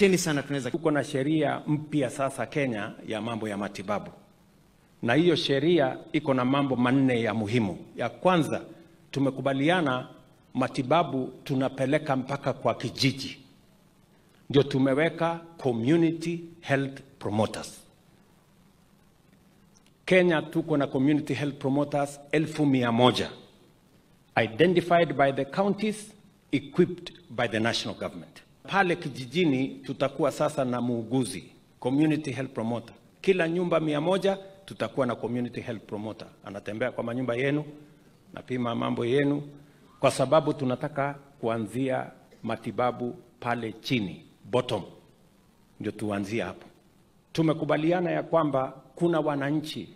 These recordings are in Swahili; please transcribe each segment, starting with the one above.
Teni sana tunaweza. Tuko na sheria mpya sasa Kenya ya mambo ya matibabu. Na hiyo sheria iko na mambo manne ya muhimu. Ya kwanza, tumekubaliana matibabu tunapeleka mpaka kwa kijiji. Ndio tumeweka community health promoters. Kenya tuko na community health promoters 100,000 identified by the counties, equipped by the national government. Pale kijijini tutakuwa sasa na muuguzi, community health promoter. Kila nyumba 100 tutakuwa na community health promoter. Anatembea kwa manyumba yenu, napima mambo yenu, kwa sababu tunataka kuanzia matibabu pale chini, bottom. Ndio tuanzie hapo. Tumekubaliana ya kwamba kuna wananchi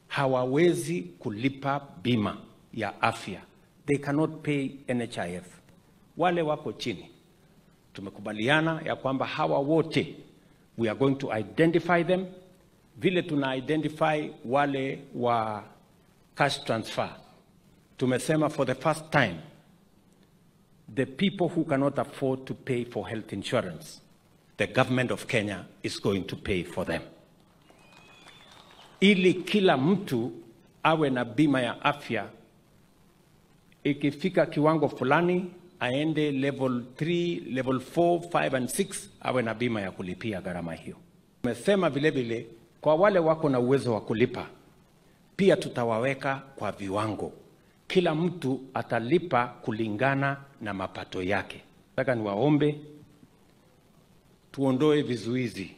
hawawezi kulipa bima ya afya. They cannot pay NHIF. Wale wako chini. Tumekubaliana ya kwamba hawa wote we are going to identify them. Vile tuna identify wale wa cash transfer. Tumesema for the first time, the people who cannot afford to pay for health insurance, the government of Kenya is going to pay for them. Ili kila mtu awe na bima ya afya, ikifika kiwango fulani, aende level 3, level 4, 5 and 6, awe na bima ya kulipia gharama hiyo. Tumesema vile vile, kwa wale wako na uwezo wa kulipa, pia tutawaweka kwa viwango. Kila mtu atalipa kulingana na mapato yake. Nataka niwaombe tuondoe vizuizi.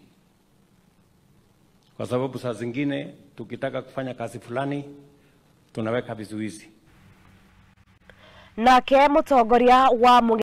Kwa sababu saa zingine tukitaka kufanya kazi fulani tunaweka vizuizi. Nake mutongoria wa